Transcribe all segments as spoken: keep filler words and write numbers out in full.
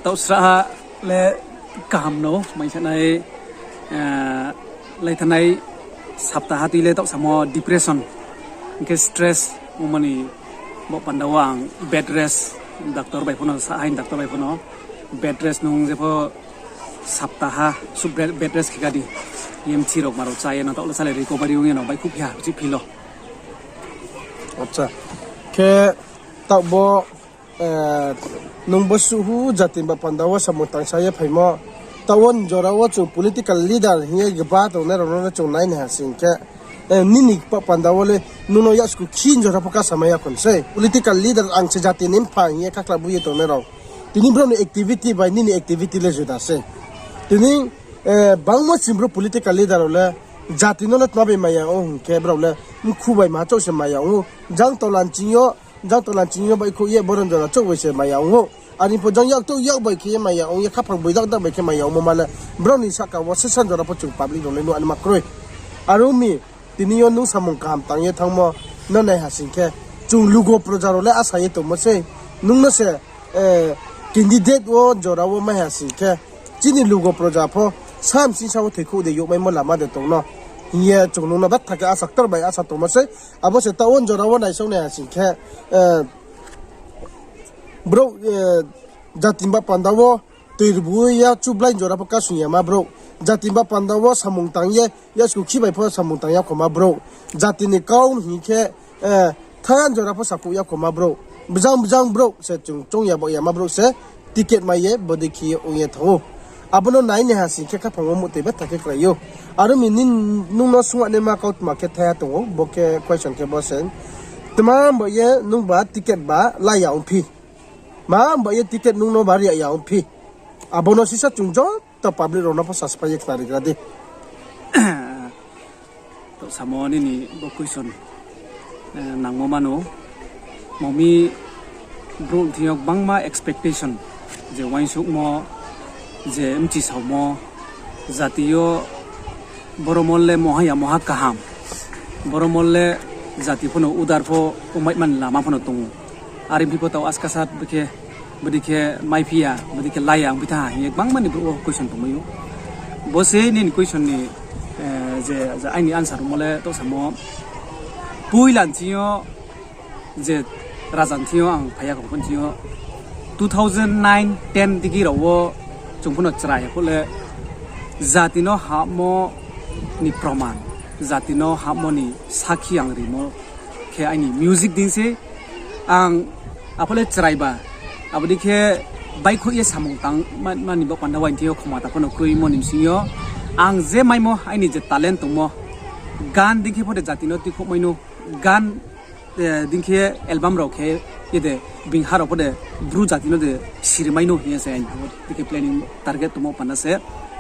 Taoh srahha le kaham no, mai sanai, eh, laithanai saptaha tui le taoh samo depression, hing khe stress ongmani bo panda wo ang bed rest, doctor bai pho no sa haini, doctor bai pho no bed rest nung jepho saptaha suh bed, bed rest khe ka di, yemchi rao ma rao chá ye no taoh le sa le recovery ong ye no baihkhouh phi ha, uchih feel o. Acha. Khe taoh bo, eh, nung bo suh hu jati ni ba panda wo samung tangsa ye phaimo. Taoh wo jora wo chung political leader hing ye gba tongnai rao no chung nai nai ha sing khe, eh, nini ba panda wo le nung no yaksku khi jora pho kasa mai ya khon sei. Political leader ang se jati ni mpha hing ye khakla bu ye tongnai rao. Tini brao ni activity bai nini activity le juda sei. Tini, eh, bangma chini brouh political leader rao le jati no le tma bai maya ong hing khe brao le mkhu bai ma chouh se maya ong ou. Jang tola nching yo, jang tola nching yo baihkhouh ye boron jora chouh bai se maya ong ou. Are pho jang yaktou yak bai khe ye maya ong ye, khaphang boi dak dak bai khe maya ongmo ma le, brao ni sahka wo sesa jora pho chung public rao le nuh anima kroi. Are ong mi, tini yo nung samung kaham tang ye thanngmo no nai ha sing khe, chung lugo proja rao le asa ye tongmo sei. Nung no se, eh, candidate wo jora wo mai ha sing khe, chini lugo proja pho sa bsing sa wo thoikhouh de, youhmaimo lama de tong no hing ye chung nung no betha khe asa ktor bai asa tongmo sei. Abo se taoh wo jora wo naisong nai ha sing khe, eh, brouh, eh, jati ni ba panda wo toi rbu ya chublai jora pho kasung ya ma brouh. Jati ni ba panda wo samung tang ye, yaksku khi bai pho samung tang ya khoma brouh. Jati ni kau hing khe, eh, thaian jora pho sakhouh ya khoma brouh. Bjang bjang brouh se chung choung ya baoh ya ma brouh se ticket mai ye bodei khe ye ong ye thanng ou. Abo no nai nai ha sing khe khaphang wo muhtoi betha khe klái ou. Are ong mi, nung no sungnaima kautma khe thaiha tong ou, bo khe question khe bo se. Tma ba ye nung ba ticket ba la ya ongphi? Ma ba ye ticket nung no ba ri ya ongphi? Abo no sisa chung joto public rao no pho saspai ye khnarigra di. Taoh samo nini bo question, eh, nangmo mano. Momi brouh thing yo gbangma expectation, je uaingsouhmo, je bchi saomo, jati yo boromol le moha ya moha kaham, boromol le jati pho no udar pho ongmaimani lama pho no tong ou. Are phi pho taoh askasa bodei khe, bodei khe maiphi ya, bodei khe la ya ongphi thanng ha hing ye gbangma ni brouh wo question tongmai ou. Bo se nini question ni, eh, je, je aini answer mo le taoh samo, poila nching yo je raja nching yo ang phai ya khong pho nching yo two thousand nine ten digi rao wo chung pho no chrai ya pho le jati no hahmo ni proman, jati no hahmo ni sakhi ang rimo khe aini music dei se. Ang apho le chrai ba, abo dei khe baihkhouh ye samung tang ma, mani bo panda uaing thing yo khoma ta pho no kroimo ni bsing yo ang je maimo aini je talent tongmo, gan dei khe pho de jati no tuikhouhmai nou, gan, eh, dei khe album rao khe ye de bing ha rao pho de Bru jati no de sirimai nou hing ye se aini bo dei khe planning target tongmo panda se,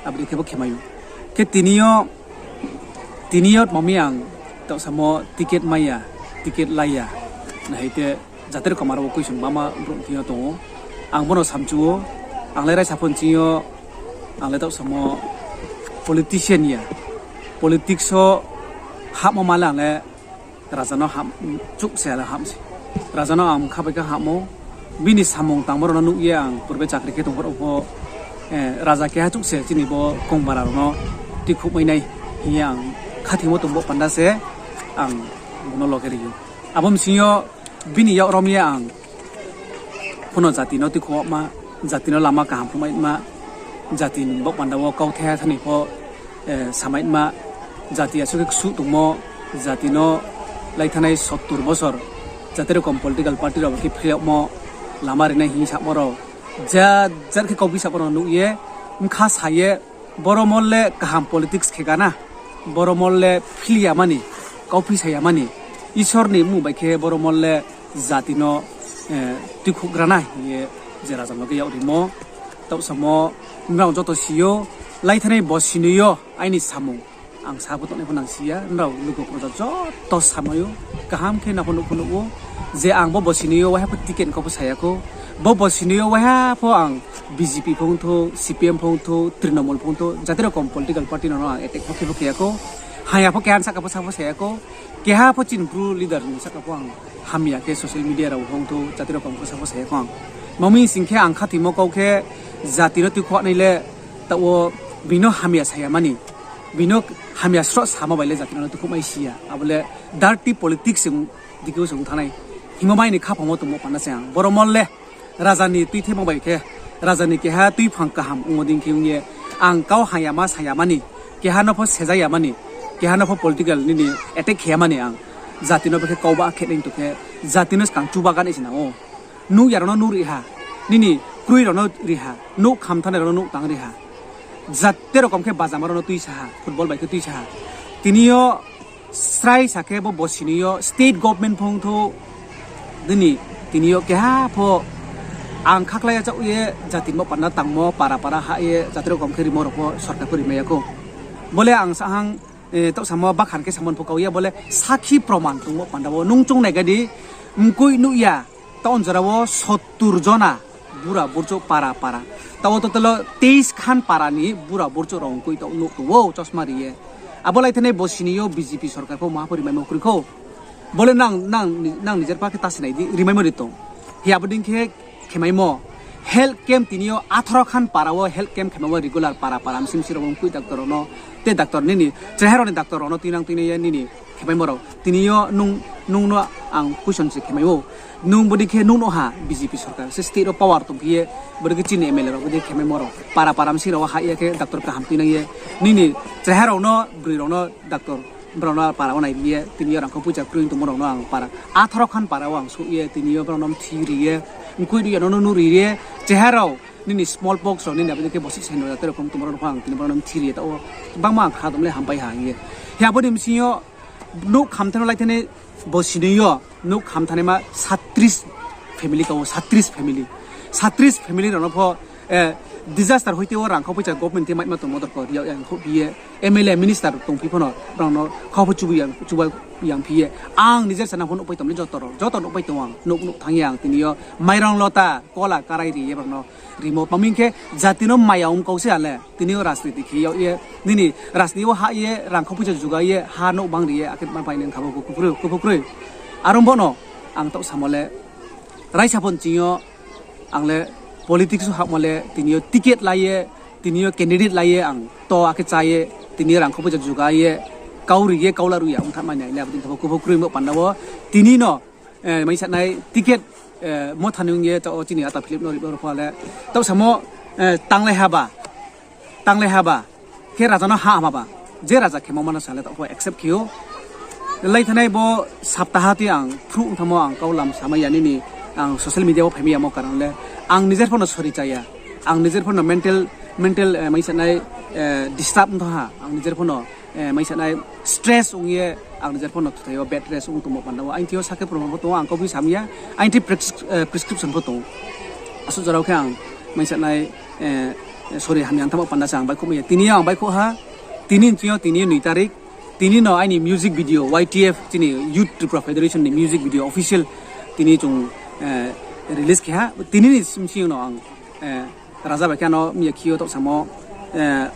abo dei khe bo khemai ou. Khe tini yo Tini yo tma mi ang taoh samo ticket mai ya, ticket la ya, nahai te jatero kamaro bo question bama brouh thing yo tong ou. Ang bo no samchu ou, ang le raisa pho nching yo, ang le taoh samo politician ya, politics wo hahmo ma le ang le raja no ham, chuh se le ham se. Raja no ang khabai khe ham ou. Bini samung tangmo rao no nuh ye ang purbe chakri khe tong pho rao pho, eh, raja keha chuh se chini bo kongbara rao no tuikhouhmai nai hing ye ang khathingmo tong bo panda se ang bo no loge ri ou. Abo bsing yo bini yak rom ye ang pho no jati no tuikhouhma, jati no lama kaham phnuhmaima, jati ni bo panda wo kauthai thani pho, eh, samaima, jati asuh khe ksuh tongmo, jati no laithanai sottur bosor jati rokom political party rao khe phil yagmo, lama rinai hing samo rao, jat jat khe kauphi samo rao nuh ye, bkha sa ye, boromol le kaham politics khe gana, boromol le phil ya mani, kauphi sa ya mani, Isor ni mmung bai khe boromol le jati no, eh, tuikhouhgra na hing ye je raja no khe yak rimo. Taoh samo nrao joto si ou, laithanai bo sinoi yo aini samung ang sa pho tongnai pho nang si ya, nrao lugo proja joto samai ou, kaham khe na pho nuh pho nuh ou, je ang bo bo sinoi yo waiha pho ticket kau pho sa ya khou, bo bo sinoi yo waiha pho ang B J P phongthou, C P M phongthou, Trinamool phongthou, jati rokom political party no ang attack pho khe pho khe ya khou, haya pho keha ni sahka pho sa pho sa ya khou, keha pho chini Bru leader ni sahka pho ang hamya khe social media rao phongthou, jati rokom pho sa pho sa ya khou ang. Mami sing khe ang khathoimo kau khe, jati no tuikhouhnai le, taoh wo bini hamya sa ya mani, bini hamya sroh samo bai le jati no tuikhouhmai si ya. Abo le dirty politics se ong, dikhe se ong thanng nai. Hingmo bai ni khaphang wo tongmo panda se ang. Boro mol le raja ni tuithemo bai khe, raja ni keha tuiphang kaham ongmo dei khe ong ye, ang kau ha ya ma sa ya mani, keha no pho seja ya mani, keha no pho political nini attack khe ya mani ang jati no bekhe kau ba khe nai tong khe, jati no skang chuba gan se nang ou. Nuh ya rao no nuh ri ha, nini kroi rao no ri ha, nouh khamthanai rao no nouh tang ri ha. Jate rokom khe bajama rao no tuisa ha, football bai khe tuisa ha. Tini yo srai sa khe bo bosini yo state government phongthou dini, tini yo keha pho ang khaklai ya chaoh ye jati ni bo panda tangmo para para ha ye jate rokom khe rimo rao pho sorkar pho rimai ya khou. Bo le ang sahang, taoh samo bakhan khe samon pho kau ye, bo le sakhi proman tongmo panda wo nung choung nai ga di, mkoih nuh ya, taoh jora wo sottur jona bura burchouh para para. Taoh wo total wo teis khan para ni bura burchouh rao mkoih taoh nuh tong ou chosma ri ye. Abo lai thanai bosini yo B J P sorkar pho maha pho rimaimo kroi khou. Bo le nang, nang, nang nijer pa khe ta sinai di, rimaimo ri tong. Hi abo dei khe khemaimo. Health camp tini yo atharo khan para wo health camp khemaimo regular para para msi msi rao mkoih doctor rao no, te doctor nini, chreha rao ni doctor rao no tuinang tuinai ye nini khemaimo rao. Tini yo nung, nung no ang question se khemai ou. Nung bodei khe nung nuh ha B J P sorkar se state wo power tongphi ye, bodei khe chini M L A rao bodei khemaimo rao. Para para msi rao wo ha ye khe doctor kaham tuinang ye. Nini chreha rao no, broi rao no doctor, brao no para wo nai ri ye, tini yo rangkho poicha kroi tongmo rao no ang para, atharo khan para wo ang souh ye, tini yo brao no mthi ri ye, mkoih nuh ya no no nuh ri ye, chreha rao, nini small pox rao, nini abo dei khe bosi saino ya, te rokom tongmo rao no pho ang tini brao no mthi ri ye, taoh wo bangma ang kha tong le hampai ha hing ye. Hi abo ni bsing yo nouh khamthanai lai thanai bosini yo, nouh khamthanaima satris family ka wo, satris family. Satris family rao no pho, disaster hoite wo rangkho poicha government khe maima tongmo dorkar ri ya, yang khouh phi ye, M L A minister tongphi pho no, brao no khau pho chuba yang, chuba yang phi ye. Ang nijer sana pho nuhpai tong le joto rao, joto nuhpai tong ang, nouh nouh thanng ye ang tini yo mairang lota, kola karai ri ye brao no rimo. Tma hing khe jati no maya ong kau se ale, tini yo rajniti khe yag ye, nini rajniti wo ha ye, rangkho poicha juga ye, ha nouh bang ri ye, akhe ma pai nang kha bo kuphu kroi, kuphu kroi. Aro bo no ang taoh samo le, raisa pho nching yo, ang le politics wo hahmo le, tini yo ticket la ye, tini yo candidate la ye, ang to akhe chá ye, tini yo rangkho poicha juga ye, kau ri ye, kau la ru ya, ong thanngmai nai le, abo dei khe bo kuphu kroi bo panda wo, tini no, mai sanai ticket, motha ni ong ye, taoh wo chini ata Philip no ri bo rao pho le, taoh samo, tanglai haba, tanglai haba khe raja no ha hama ba, je raja khemo ma no sa le taoh pho accept khe ou. Lai thanai bo saptaha tui ang phruh ong thanngmo ang kau lam samai ya nini, ang social media wo phaimai yamo karon le, ang nijer pho no sori cha ya, ang nijer pho no mental, mental, mai sanai, disturb ong thanng ha, ang nijer pho no, mai sanai stress ong ye, ang nijer pho no thuthai yo bed rest ong tongmo panda wo. Aini thing yo sakhe proman pho tong ou, ang kau phi sam ya, aini thing prescription pho tong ou. Asuh jora wo khe ang mai sanai, sori hamya ong thanngmo panda se ang baihkhouhmai ya. Tini yo ang baihkhouh ha, tini nching yo, tini yo nui tarik, tini no aini music video, Y T F, chini Youth Tripura Federation ni music video official, tini chung release khe ha. Tini ni bsing yo no ang raja bai khe ano miya khi yo taoh samo,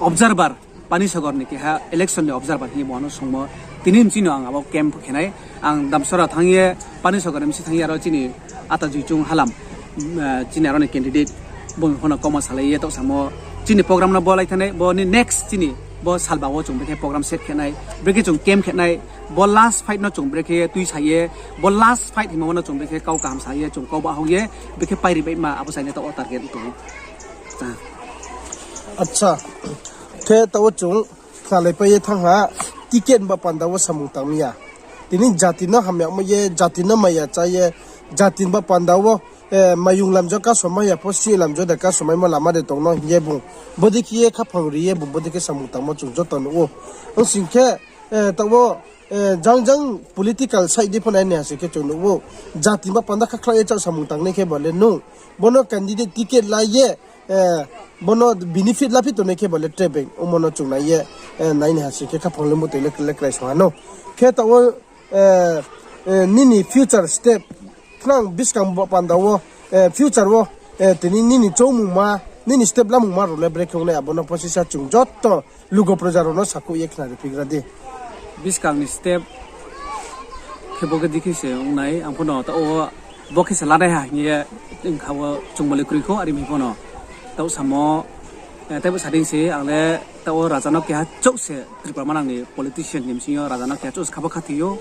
observer, Panisagar ni keha election ni observer hing ye bo ano songmo. Tini bsing no ang abo camp khe nai. Ang Damsora thanng ye, Panisagar ni bsing thanng ye aro chini ata Juichung Halam, chini aro ni candidate, bung pho no kauma salai ye taoh samo. Chini program no bo lai thanai, bo ni next chini bo salba wo chung brekhe program set khe nai, brekhe chung camp khe nai, bo last fight no chung brekhe tuisa ye, bo last fight hingmo no chung brekhe kau kaham sa ye, chung kau bahao ye, brekhe pairi baima abo saini taoh wo target tong ou. Acha, khe taoh wo chung khnalaipai ye thanng ha, ticket ba panda wo samung tang mi ya. Tini jati no hamyamo ye, jati no maya chá ye, jati ba panda wo, mayung lamjo kasomai ya pho, si lamjo de kasomaimo lama de tong no hing ye bung bodei khe ye khaphang ri ye bung bodei khe samung tangmo chung joto nuh ou. Ong sing khe, taoh wo, jang jang political side di pho nai ni ha sing khe chung nuh ou. Jati ba panda khakhla ye chaoh samung tangnai khe bo le nung. Bo no candidate ticket la ye, bo no benefit laphi tongnai khe bo le tre beng ongmo no chung nai ye, nai ni ha sing khe khaphang le mutoi le krai song ha no. Khe taoh wo, nini future step, khnang buskang ba panda wo, future wo, tini nini choungmungma, nini step lamungma rao le brekhe ong nai abo no pho sisa chung joto lugo proja rao no sakhouh ye khnari phigra di. Buskang ni step khe bo khe dikhe se ong nai, ang pho no taoh wo Bo khe se lanai ha hing ye wngkha wo chungmo le kroi kho, are mi pho no. Taoh samo, eh, teibo sa dei se, ang le taoh wo raja no keha chouh se Tripura manang ni politician ni bsing yo raja no keha chouh se kha bo khathoi ou.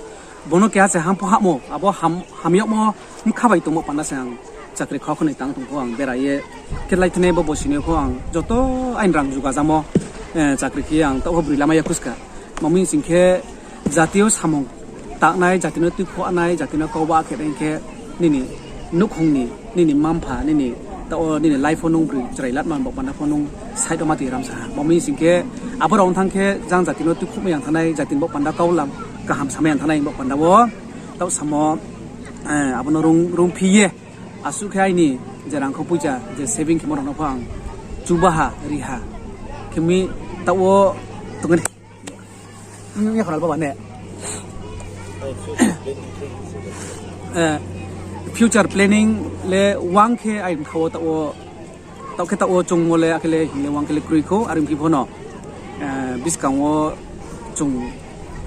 Bo no keha se ham pho hamo, abo ham, hamyagmo bkha bai tongmo panda se ang chakri kha kho ni tang tong pho ang bera ye. Khe lai thani bo bo sini pho ang joto aini rang jugajamo, eh, chakri khe ang taoh wo broi lama ya khuska. Mami sing khe jati yo samung tangnai, jati no tuikhouhnai, jati no kau ba khe nai khe nini nouhkhong ni, nini mma-mpha, nini taoh wo nini life wo nung broi chrai latma bo panda pho nung side wo ma tui ramsa ha. Mami sing khe abo rao ong thang khe jang jati no tuikhouhmai yang thanai, jati ni bo panda kau lam kaham samai yang thanai bo panda wo taoh samo, eh, abo no rung, rungphi ye. Asuh khe aini je rangkho poicha je saving khemo rao no pho ang chubaha, riha. Khe mi taoh wo tongni. Hmm, ya khonal baba ne. Eh, future planning le wang khe aini kha wo taoh wo, taoh khe taoh wo chungmo le akhe le hing le wang khe le kroi kho, are mi pho no. Eh, buskang wo chung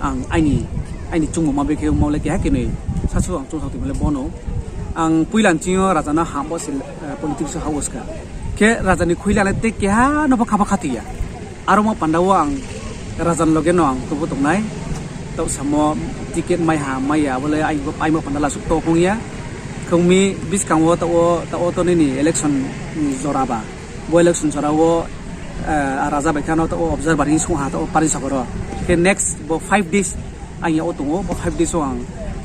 ang aini, aini chungmo ma be khe mo le keha khe noi sasu ang chung sao tongmo le bo no. Ang poila ni ching yo raja no ham bo se, eh, politics ha wo ska. Khe raja ni khuila le tei keha no pho kha pho khathoi ya. Aro mo panda wo ang raja ni loge no ang tubu tongnai. Taoh samo ticket mai ha, mai ya, abo le ai, aimo panda la suk to phung ya. Khong mi buskang wo taoh wo, taoh wo to nini election ni jora ba. Bo election jora wo, eh, a raja bai khe ano taoh wo observer hing sung ha taoh wo pani sakor wo. Khe next bo five days ang ya wo tong ou, bo five days wo ang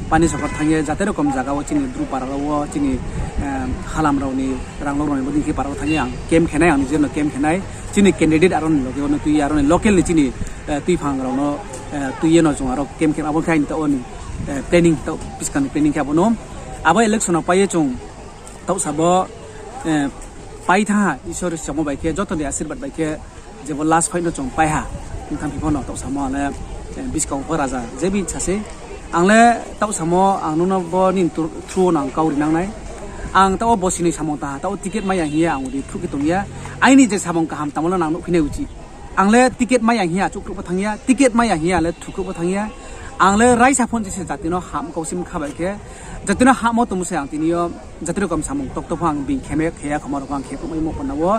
pani sakor thang ye jate rokom zaga wo chini Bru para rao wo, chini, eh, halam rao ni, rang rao ni bo dei khe para wo thang ye ang camp khe nai, ang nije no camp khe nai. Chini candidate aro ni loge wo no tui ye, aro ni local ni chini, eh, tuiphang rao no, eh, tui ye no chung aro camp khe abo khe aini taoh wo ni, eh, planning, taoh buskang ni planning khe abo no. Abo election no pai ye chung taoh sabo, eh, pai thanng ha, Isor samo bai khe, joto ni asirbad bai khe, je bo last fight no chung pai ha, wngthang phi pho no taoh samo ang le, eh, buskang pho raja, je bi sa se. Ang le taoh samo ang nung no bo nini through wo no ang kau ri nang nai. Ang taoh wo bo sini samung tang ha, taoh wo ticket mai ya hing ye ang ri phruh khe tong ya. Aini je samung kaham tangmo le nang nuhphi nai uchih. Ang le ticket mai ya hing ye achouhkhruh pho thanng ya, ticket mai ya hing ye ang le thukhruh pho thanng ya. Ang le raisa phone je se jati no ham kau sim kha bai khe, jati no ham wo tongmo se ang tini yo jati rokom samung tokto pho ang bini khe me khe ya khoma rao pho ang khe phruh mai mo panda wo.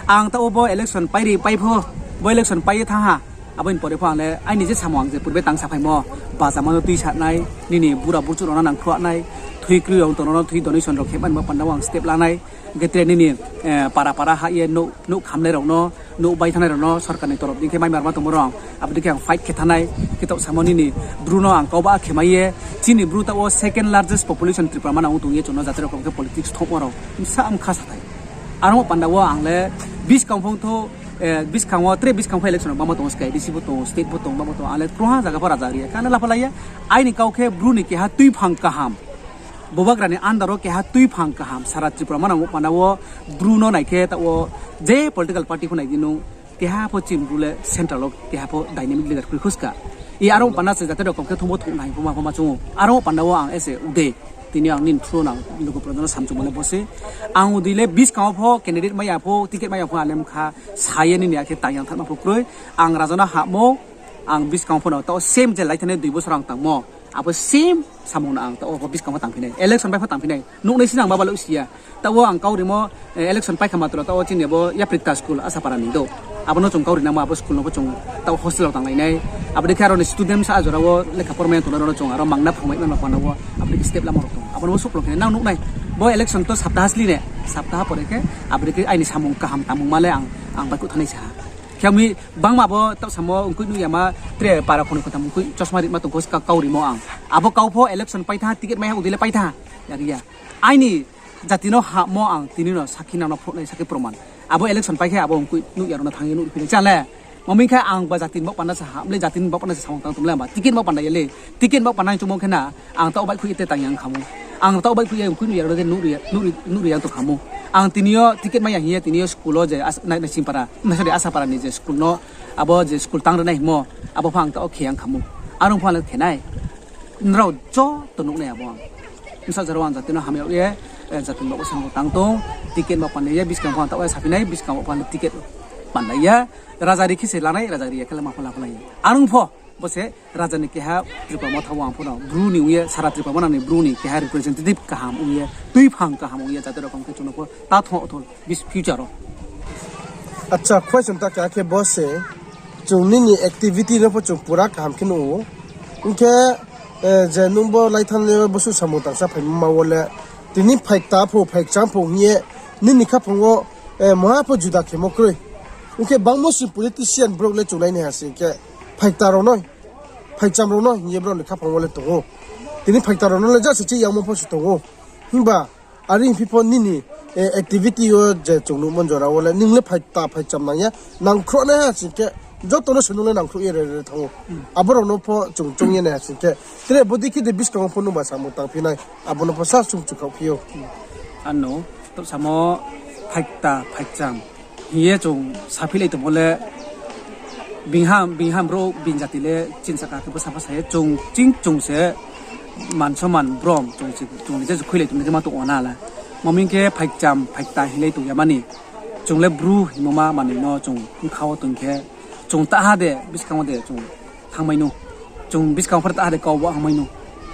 Ang taoh wo bo election pai ri pai pho, bo election pai ye thanng ha. Abo ni pore pho ang le aini je samung ang je purbe tang saphaimo, bajama no tui sanai, nini bura burchuh rao no nang khruh nai, thui kroi rao tong rao no thui donation rao khe mani mo panda wo ang step lanai. Hing khe tre nini, eh, para para ha ye nouh, nouh khamnai rao no, nouh bai thanai rao no sorkar ni torop dei khe mai marma tongmo rao, abo dei khe ang fight khe thanai, khe taoh samo nini Bru no ang kau ba khe mai ye, chini Bru taoh wo second largest population Tripura manang wo tong ye chung no jati rokom khe politics thongmo rao bsa mkha sathai. Aro panda wo ang le buskang phung tho, eh, buskang wo tre buskang pho election rao bangma tong, sky D C bo tong, state bo tong, bangma tong, ang le krungha zaga pho raja ri ya khe ang le lapha lai ya. Aini kau khe Bru ni keha tuiphang kaham. Bubagra ni under wo keha tuiphang kaham sara Tripura manang wo panda wo Bru no nai khe taoh wo je political party pho nai di nung keha pho chini Bru le central wo keha pho dynamic leader kroi khuska. I aro panda se jati rokom khe thungbo thung nai phoma phoma chung ou. Aro panda wo ang ese Uday tini ang nini through nang luku projo no samchungmo le bo se. Ang Uday le buskang wo pho candidate mai ya pho, ticket mai ya pho ang le mkha sa ye nini akhe tang yang thanngma pho kroi. Ang raja no hamo, ang buskang pho no taoh same je lai thani dui bosor ang tangmo. Abo same samung no ang taoh wo buskang pho tangphi nai. Election pai pho tangphi nai. Nuhnai si nang baba lo si ya. Taoh wo ang kau rimo, eh, election pai kha matro taoh wo chini bo Yaprikta school Asapara ni do. Abo no chung kau ri nangmo abo school no bo chung taoh hostel rao tanglai nai. Abo dei khe aro ni student sa jora wo lekha pormai tong rao no chung aro mangna phungmai nang panda wo. Abo dei khe step lama rao tong. Abo no bo suklung khe nang nuhnai. Bo election to saptaha sli ne. Saptaha pore khe abo dei khe aini samung kaham tangmung ma le ang, ang bai kuh thanai sa ha. Khe mi bangma bo taoh samo ongkoi nuh ya ma tre para khoni khotham ongkoi chosma ri ma tong kho ska kau rimo ang. Abo kau pho election pai tha, ticket mai ha, Uday le pai tha. Yari ya. Aini jati no hamo ang tini no sakhi nang no phruh nai sakhi proman. Abo election pai khe abo ongkoi nuh ya rao no thang ye nuh phi nai chang le. Mami khe ang ba jati ni bo panda sa ha, mle jati ni bo panda sa samung tang tong le ba. Ticket bo panda ya le. Ticket bo panda chungmo khe na. Ang taoh baihkhouh ye te tang yang khamu. Ang taoh baihkhouh ye ongkoi nuh ya rao no khe nuh ri, nuh ri, nuh ri yang tong khamu. Ang tini yo ticket mai ya hing ye tini yo school wo je as-, nai, Naisingpara, nai, sorry, Asapara ni je school no, abo je school tang ri nai hingmo, abo pho ang taoh khe yang khamu. Aro pho ang le khe nai. Nrao joto nuhnai abo ang. Bsa jora ang jati no hamya ye, eh, jati ni bo samung tang tong, ticket bo panda ye, buskang pho ang taoh ye saphi nai, buskang bo panda ticket panda ya, raja ri khe se lanai, raja ri ya khe le ma pho la pho lai ya. Aro pho, Bo se raja ni keha Tripura Motha wo ang pho no Bru ni ong ye, sara Tripura Motha ni Bru ni keha representative kaham ong ye, tuiphang kaham ong ye, jati rokong khe chung no pho ta thong thong bis future wo. Acha, question ta khe akhe bo se, chung nini activity no pho chung pura kaham khe nuh ou. Hing khe, eh, je nung bo laithanai yo bosuh samung tangsa phaima wo le, tini phaikta pho, phaikcham pho hing ye, nini khaphang wo, eh, moha pho juda khemo kroi. Hing khe bangmo sing politician brok le chung nai nai ha sing khe, phaikta rao no, phaikcham rao no hing ye brao ni khaphang wo le tong ou. Tini phaikta rao no le just se yangmo pho se tong ou. Himba, are hingphi pho nini, eh, activity yo je chung nuhmo jora wo le, nung le phaikta phaikcham nang ya, nangkhruh nai ha sing khe, joto no se nung le nangkhruh ye re re thanng ou. Abo rao no pho chung choung ye nai ha sing khe, tre bodei khe de buskang wo pho nungba samung tangphi nai, abo no pho sa chung chukhaoh phi ou. Ano, to samo phaikta phaikcham hing ye chung saphilai tongmo le, bini ham, bini ham brouh, bini jati le chini saka khe bsa bsa ye chung ching chung se mansoman brom chung se, chung ni je khuilai tong ni khe ma tong ou na le. Maming khe phaikcham phaikta hinglai tong ya mani. Chung le Bru hingmo ma manoi no chung bkha wo tong khe, chung taha de, buskang wo de chung thanngmai nou. Chung buskang wo phar taha de kau bo hangmai nou.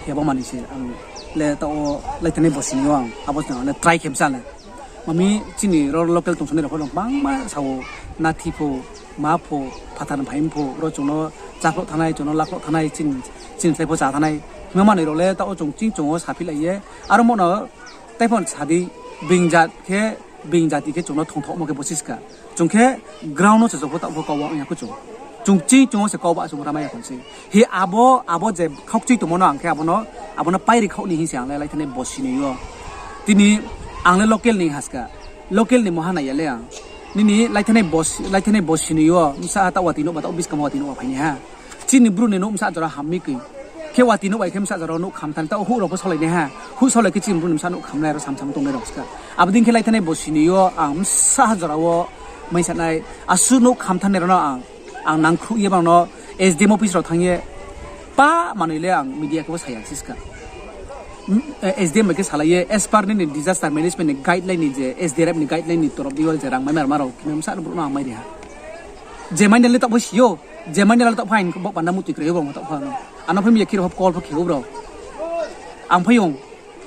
Khe bo manoi se ang le taoh wo laithanai bosini yo ang abo le try khe bsa le. Mami chini ro local tongsonai rao pho rao bangma sa ou, nathi pho, ma pho, phathar phai pho, ro chung no chákhloh thanai, chung no lakhloh thanai, chini, chini slái pho chá thanai. Hima manoi rao le taoh wo chung ching chung wo saphilai ye. Aro mo no tei pho sa di, being jat khe, being jati khe chung no thongthohmo khe bo siska. Chung khe ground no se jopho taoh pho kau ba ong ya kho chung. Chung ching chung wo se kau ba chung ramai ya kho se. Hi abo, abo je khaukchui tongmo no ang khe abo no, abo no pairi khaoh ni hing se ang le laithanai bosini yo. Tini ang le local ni haska. Local ni moha nai ya le ang. Nini laithanai bos-, laithanai bosini yo. Bsa taoh watoi nouh ba taoh buskang watoi nouh ba phai ni ha. Chini Bru ni nouh bsa jora ham mi khe. Khe watoi nouh bai khe bsa jora nouh kham thanng taoh huh rao pho solai nai ha. Huh solai khe chini Bru ni bsa nouh khamnai rao samsam tongnai rao ska. Abo dei khe laithanai bosini yo ang bsa jora wo maisanai. Asuh nouh kham thanngnai rao no ang, ang nangkhruh ye bang no S D M office rao thanng ye pa manoi le ang media khe bo sa ya siska. S D M bai khe salai ye, as per nini disaster management ni guideline ni je S D R F ni guideline ni torop di yo je rang maima rao khe bsa brouh no ang mai ri ha. Je maina le taoh pho si ou, je maina le taoh pho ang bo panda muti kroi ou brouh taoh pho ano. Ano phai mi ya khe rao call pho khe ou brouh. Ang phai ong,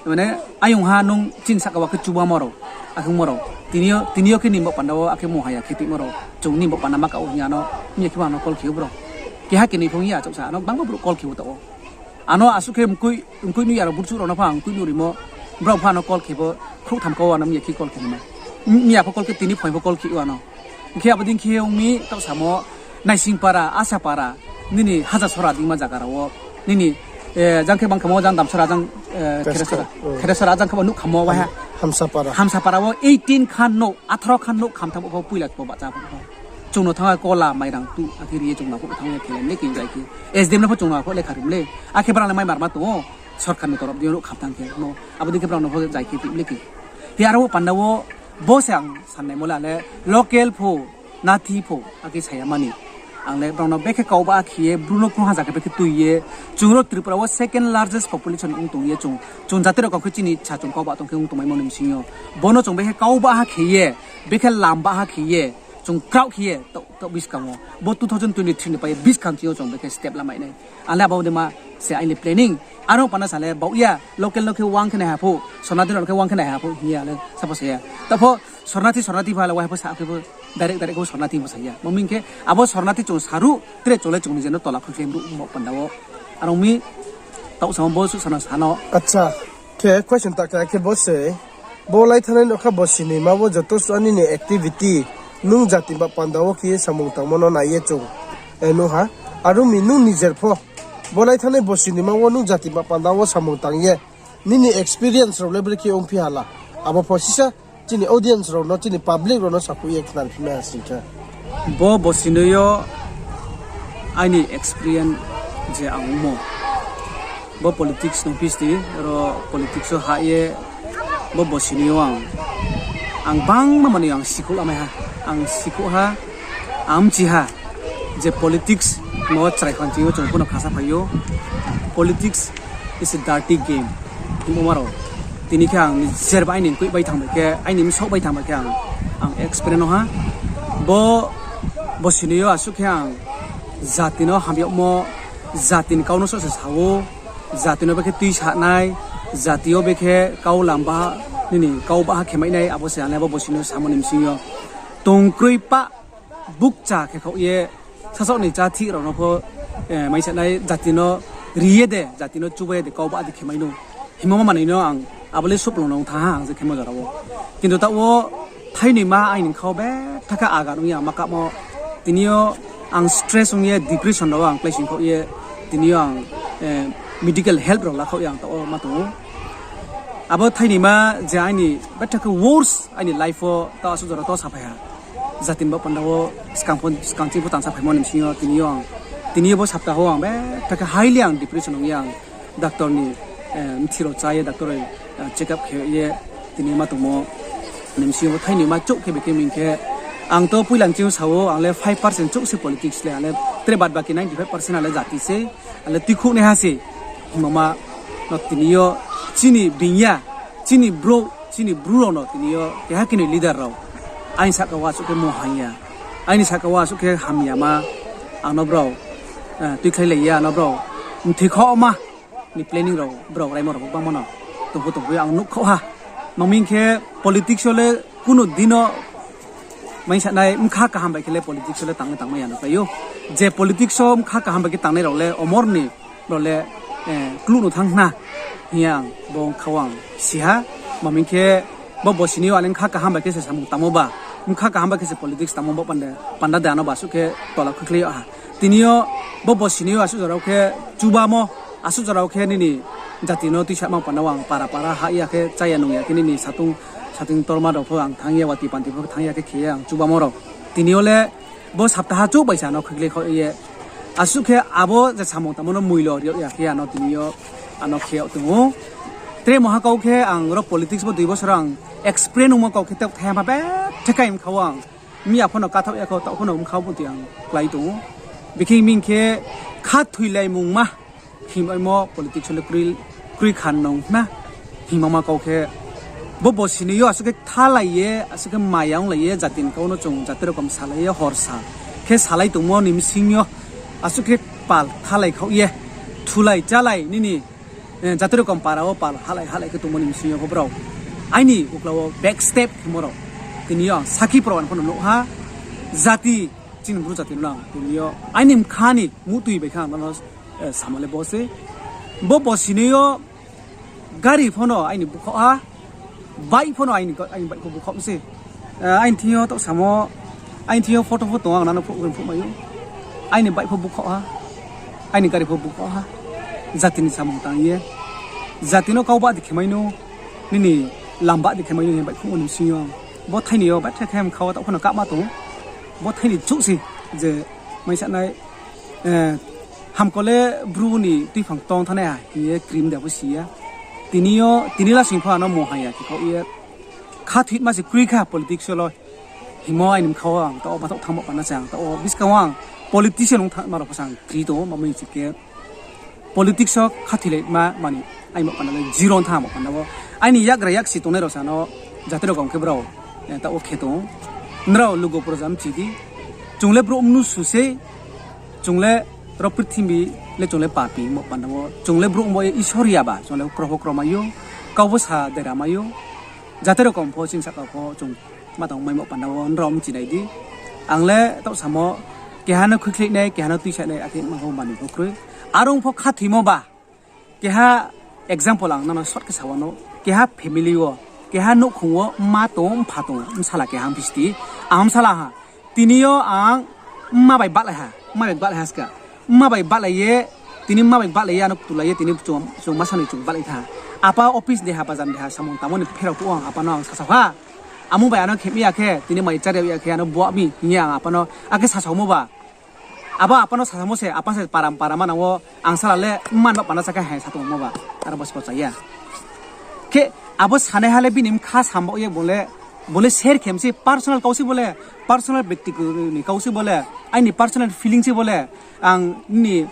mane, ayong ha nung chini saka wo khe chubamo rao, akhe ongmo rao. Tini yo, tini yo khe ni bo panda wo akhe mungha ya khe tuimo rao. Chung ni bo panda ma ka ou hing ye ano, mi ya khe bo ano call khe ou brouh. Keha keni phung ya, chouhsa ano bangma brouh call khe ou taoh ou. Ano asuh khe mkoih, mkoih nuh ya rao burchuh rao no pha ang mkoih nuh rimo. Brao pha ano call khe bo, khrouhtham ka ou ano mi ya khe call khe nima. Mi ya pho call khe tini phai pho call khe ou ano. Hing khe abo dei khe ong mi taoh samo, Naisingpara, Asapara, nini Hajasora dingma zaga rao wo, nini, eh, jang khe bang khamo, jang Damsora, jang, eh, Kheresora, Kheresora, jang khe bo nouh khamo, waiha. Hamsapara. Hamsapara wo eighteen khan nouh, atharo khan nouh kham thang bo pho poila khe bo bahcha pho. Chung no thanng a kola, mairang tuh, akhe ri ye chung no pho thanng ye khe le khe jai khe. S D M no pho chung no pho lekha rim le. Akhe brang le mai marma tong ou, sorkar ni torop di yo nouh kham thang khe. No, abo dei khe brang no pho jai khe tuh le khe. Hi aro panda wo, bo se ang sannaimo le, ang le local pho, nathi pho, akhe saya mani. Ang le brao no bekhe kau ba khe ye, Bru no krung ha zaga bekhe tui ye, chung ro Tripura wo second largest population ong tong ye chung, chung jati rao kau khe chini sa chung kau ba tong khe ong tongmaimo ni bsing yo. Bo no chung bekhe kau ba ha khe ye, bekhe lam ba ha khe ye, chung kraoh khe ye, taoh, taoh buskang wo. Bo two thousand twenty-three ni pai ye buskang ching yo chung bekhe step lamai nai. Ang le abo dei ma se aini planning. Aro panda sa le baoh ya, local no khe wang khe nai ha pho, sornathi rao no khe wang khe nai ha pho, hing ya le, sa pho sa ya. Taoh pho, sornathi, sornathi pha le waiha pho sa khe pho, direct, direct khe pho sornathi pho sa ya. Maming khe, abo sornathi chung saruh, tre chung le chung ni je no tola khui khe brouh mo panda wo. Aro mi, taoh samo bo suh sano sano. Acha, khe question ta khe, khe bo se, bo laithanai nouhkha bosini ma wo joto suh ani ni activity, nung jati ba panda wo khe samung tangmo no nai ye chung, eh, nuh ha. Aro mi nung nijer pho, bo laithanai bosini ma wo nung jati ba panda wo samung tang ye, nini experience rao le brekhe ongphi ha la. Abo pho sisa chini audience rao no, chini public rao no sakhouh ye khna phi mai ha sing khe. Bo bosini yo aini experience je ang ongmo. Bo politics nung phisti, aro politics wo hah ye, bo bosini yo ang, ang bangma manoi ang sikhouh lamai ha, ang sikhouh ha, ang mchi ha, je politics no chrai khan ching yo chung pho no khasa phai ou. Politics is a dirty game. Hingmo ma rao. Tini khe ang nijer ba aini mkoih bai thang bai khe, aini bsaoh bai thang bai khe ang, ang experience no ha. Bo, bosini yo asuh khe ang jati no hamyagmo, Jati ni kau no soh se sa ou, jati no bekhe tuisanai, jati yo bekhe kau lam baha, nini kau baha khemai nai, abo se ang le bo bosi no samo ni bsing yo. Tongkroi pah bukcha khe khaoh ye, sasaoh ni cháthih rao no pho, eh, maisanai jati no ri ye de, jati no chuba ye de, kau baha de khemai nou. Hingmo ma manoi no ang abo le suplung nung thanng ha ang je khemo jora wo. Kintu taoh wo thainoi ma aini bkha wo betha khe agan ong ye ang ma kahmo. Tini yo ang stress ong ye depression rao ang kláising khaoh ye, tini yo ang, eh, medical help rao la khaoh ye ang taoh wo ma tong ou. Abo thainoi ma je aini betha khe worst aini life wo taoh asuh jora to saphai ha. Jati ni baoh panda wo skang pho, skang ching pho tangsa phaimo ni bsing yo tini yo ang, tini yo bo sapta wo ang betha khe highly ang depression ong ye ang doctor ni, eh, mthi rao chá ye doctor rao, eh, check up khe ye tini ma tongmo ni bsing yo bo thainoi ma chouh khe bekhe ming khe ang to poila ching sa ou ang le five percent chouh se politics le ang le tre bad baki ninety five percent ang le jati se, ang le tuikhouhnaiha se. Hingmo ma no tini yo chini being ya, chini brouh, chini bru rao no tini yo keha khe ni leader rao aini sahka wo asuh khe mo hang ya, aini sahka wo asuh khe hamya ma, ang no brao, eh, tuikhlailai ya, ang no brao mthoi khaohma ni planning rao brao raimo rao bangma no tongphu tongphu ye ang nuhkhaoh ha. Mangming khe politics wo le kuno dino maisanai bkha kaham bai khe le politics wo le tang le tangmai ya no klái ou. Je politics wo bkha kaham bai khe tangnai rao le omor ni rao le, eh, kluh no thanng khna hing ye ang bo bkha wo ang si ha. Mangming khe bo bosi ni yo ang le bkha kaham bai khe se samung tangmo ba, bkha kaham bai khe se politics tangmo bo panda, panda de ano ba asuh khe tola khuikhlai yag ha. Tini yo bo bosi ni yo asuh jora wo khe chubamo, asuh jora wo khe nini jati no tuisamo panda wo ang para para ha ya khe, chá ya nung ya khe nini satung, satung torma rao pho ang thanng ya, wati panti pho thanng ya khe khe ye ang chubamo rao. Tini yo le bo saptaha chouh bai se ano khuikhlai khaoh ye. Asuh khe abo je samung tangmo no moilo ri yag ya khe ano tini yo ano khe yag tong ou. Tre moha kau khe ang ro politics bo dui bosor ang explain ongmo kau khe tei thaiha ma betha khe aini bkha wo ang miya pho no kathaoh ya kho, taoh pho no bkha wo butui ang klái tong ou. Bikhe ming khe khathoilaimungma hingbaimo politics wo le kroi, kroi kha nung khna hingmo ma kau khe bo bosi ni yo asuh khe kthalai ye, asuh khe maya onglai ye, jati ni kau no chung jati rokom salai ye, horsa khe salai tongmo ni bsing yo asuh khe pal kthalai khaoh ye, thulai chálai nini, eh, jati rokom para wo pal halai halai khe tongmo ni bsing yo pho brao aini ukla wo backstep khemo rao tini yo ang sakhi proman pho no nuh ha. Jati, chini bru jati no ang tini yo aini bkha ni muhtui bai khe ang no, eh, samo le bo se. Bo bosi ni yo gari pho no aini bukhaoh ha, bike pho no aini, aini bike pho bukhaoh se. Eh, aini thing yo taoh samo, aini thing yo photo pho tong, ang nano phuh, phuhmai ou. Aini bike pho bukhaoh ha, aini gari pho bukhaoh ha. Jati ni samung tang ye, jati no kau baha de khemai nou, nini lam baha de khemai nou hing ye bike phuhmo ni bsing yo. Bo thaini yo betha khe bkha wo taoh pho no kahma tong ou. Bo thaini chouh se je maisanai, eh, hamko le bru ni tuiphang tong thanngnai ha hing ye krim de pho si ya. Tini yo, tini lasing pho ano mo hang ya khe khaoh ye. Khathoima se kroi kha politics wo lo. Hingmo aini bkha wo ang taoh wo bathaoh thanngmo panda se ang taoh wo buskang wo ang politician ong thanngma rao pho se ang kri tong ou, ma mui chi khe politics wo khathoilaima mani aini bo panda le zero ong thanng bo panda wo. Aini yakgra yaksi tongnai rao sa no jati rokom khe brao, eh, taoh wo khe tong ou. Nrao lugu proja mchi di. Chung le brouh mnusu sei, chung le ro purthimbi le chung le papi bo panda wo. Chung le brouh bo ye Isor ya ba, chung le kro pho kro mai ou, kau pho sa dera mai ou. Jati rokom pho chini sahka pho chung ma tong mai bo panda wo nrao mchinai di. Ang le taoh samo keha no khuikhlai nai, keha no tuisa nai, akhe ma pho manoi pho kroi. Are ong pho khathoimo ba, keha example ang nono short khe sa wanou. Keha family wo, keha nouhkhong wo mma tong, mpha tong, bsala keha mphi sti. Ang bsala ha. Tini yo ang mma bai bahlai ha, mma bai bahlai ha ska. Mma bai bahlai ye, tini mma bai bahlai ye, ano ktulai ye, tini chung, chung ma sanoi chung bahlai tha. Apa office deha, bazar deha, samung tangmo ni pherao phuh wo ang apa no ang sasao ha. Amo bai ano khemi ya khe, tini mai chari ya khe, ano buah mi hing ye ang apa no akhe sasaomo ba. Abo apa no sasamo se, apa se param param manang wo, ang sala le mma ni ba panda sa khe hai sa tongmo ba, aro bo se pocha ya. Khe abo sanaiha le bini bkha sambo ye bo le, bo le share khe mse personal kau se bo le, personal bektigoto ni kau se bo le, aini personal feeling se bo le, ang nini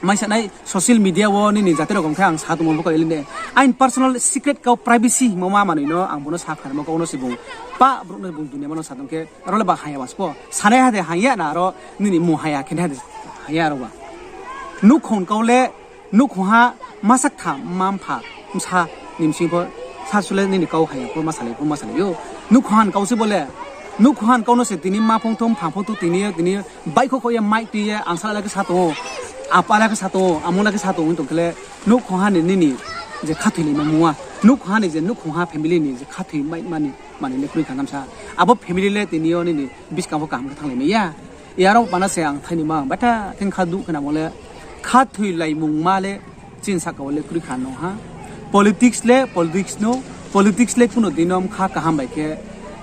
maisanai social media wo nini jati rokom khe ang sa tongmo bo kau le ne. Aini personal secret kau privacy hingmo ma manoi no ang bo no sa khnarimo kau no se bung. Pa brouh no bung dunia ma no sa tong khe, aro le ba haya ba spo. Sanaiha de haya na aro nini mung haya khe ha de haya aro ba. Nouhkhong kau le, nouhkhongha masa ktham mma mpha bsa ni bsing pho sasu le nini kau haya pho ma salai pho ma salai ou. Nouhkhongha ni kau se bo le, nouhkhongha ni kau no se tini mma phung thou, mpha phung thou, tini yo, tini yo, baihkhouh khouh ye, mic tui ye, ang sala le khe sa tong ou, apa le khe sa tong ou, amung le khe sa tong ou, hing tong khe le, nouhkhongha ni nini je khathoilai ma mungha, nouhkhongha ni je nouhkhongha family ni je khathoi mai mani, mani le kroi kha namsa. Abo family le tini yo nini buskang pho kaham khe thannglai mai ya. Yaro panda se ang thaini ma ang batha khe kha duh khe namo le khathoilai mungma le chini sahka wo le kroi kha no ha. Politics le politics no, politics le kuno dino bkha kaham bai khe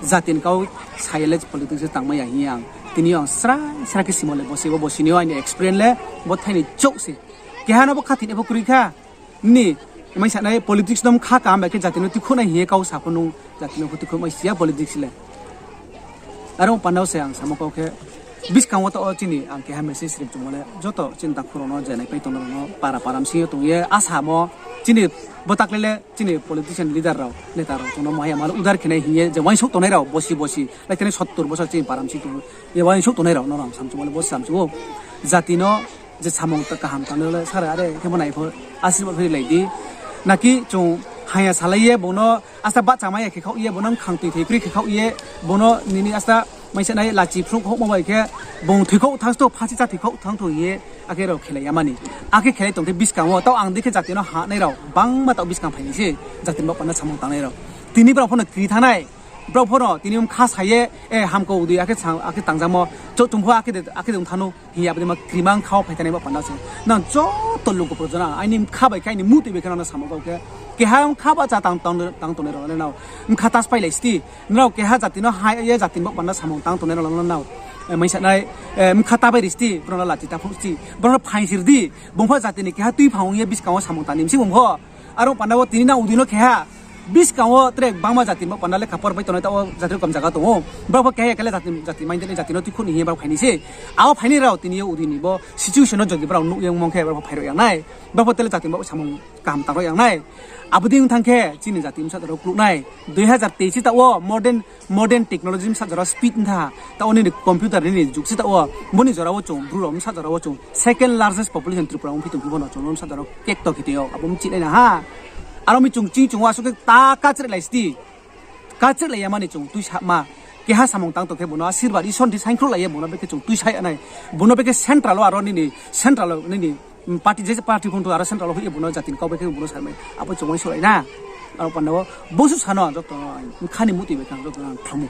jati ni kau sa ye le politics le tangmai ya hing ye ang tini yo ang srai srai khe simo le bo se bo, bo sini yo aini experience le bo thaini chouh se. Keha no bo khathoinai pho kroi kha. Nini mai sanai politics no bkha kaham bai khe jati no tuikhouhnai hing ye kau sa pho nung jati no pho tuikhouh mai si ya politics le. Aro panda wo se ang samo kau khe, buskang wo taoh wo chini ang keha message rim chungmo le, joto chini takhu rao no je naipai tongnai rao no para para bsing yo tong ye asamo, chini bo takle le chini politician leader rao, neta rao chung no maha ya ma le udar khe nai hing ye je uaingsouh tongnai rao bosi bosi, lai thani sottor bosor chini para bsing tong ye uaingsouh tongnai rao no ang samchungmo le bo samchung ou. Jati no je samung kaham tangnai le sara are khe bo nai pho asirbad pho rilai di. Naki chung haya salai ye bung no asta bahcha mai ya khe khaoh ye, bung no bkhang tui thoi kroi khe khaoh ye, bung no nini asta mai sanai lachi phruh khouhmo bai khe bung thoikhouh thanng sto, phasi chá thoikhouh thanng tho hing ye, akhe rao khelai ya mani. Akhe khelai tong khe buskang wo taoh ang dei khe jati no hanai rao bangma taoh buskang phainai se, jati ni baoh panda samung tangnai rao. Tini brao pho no kri thanngnai, brao pho no tini bkha sa ye, e, hamkau udui akhe tangjamo, chouh chung pho akhe de, akhe de ong thanng ou hing ye abo dei ma krimang kha wo phai thanngnai baoh panda se. Nang joto luku projo no aini bkha bai khe, aini muhtoi bai khe nang no samo kau khe, keha bkha bahcha tang, tang, tang tongnai rao le nrao bkha ta sphai lai sti. Nrao keha jati no ha ye jati ni baoh panda samung tang tongnai rao le nrao, e, mai sanai, e, bkha ta bai ri sti, brao no lachi ta phruh sti, brao no phaing sir di. Bung pho jati ni keha tuiphang ong ye buskang wo samung tang ni bsing bung pho. Aro panda wo tini nang udui no keha buskang wo tre bangma jati ni baoh panda lekha por bai tongnai taoh wo jati rao kom zaga tong ou. Brao pho keha ya khe le jati, jati mai de nai jati no tuikhouh ni hing ye brao phainai se. Abo phainai rao tini yo udui ni bo situation no jodi brao nuh ye ongmong khe brao pho phai rao yang nai. Brao pho tele jati ni baoh samung kaham tang rao yang nai. Abo dei ong thanng khe chini jati bsa jora wo kluh nai. Dui hazar teis se taoh wo modern, modern technology bsa jora wo speed ong tha. Taoh wo nini computer nini jug se taoh wo. Bo ni jora wo chung, Bru rao bsa jora wo chung second largest population Tripura ongphi tong phi bo no chung no bsa jora wo kekto khe tong ou. Abo mchi nai na ha. Aro mi chung ching chung wo asuh khe ta kachreh lai sti. Kachreh lai ya mani chung tuisa ma. Keha samung tang tong khe bung no asirbad Isor ni saingkhruh lai ye bung no bekhe chung tuisa ya nai. Bung no bekhe central wo aro nini central wo nini party, je party phung tho aro central wo hoih ye bung no jati ni kau bai khe bung no sa mai. Abo chung uaingsouh lai na. Aro panda wo bosuh sa no joto bkha ni muhtoi bai khe ang joto no ang khlumo.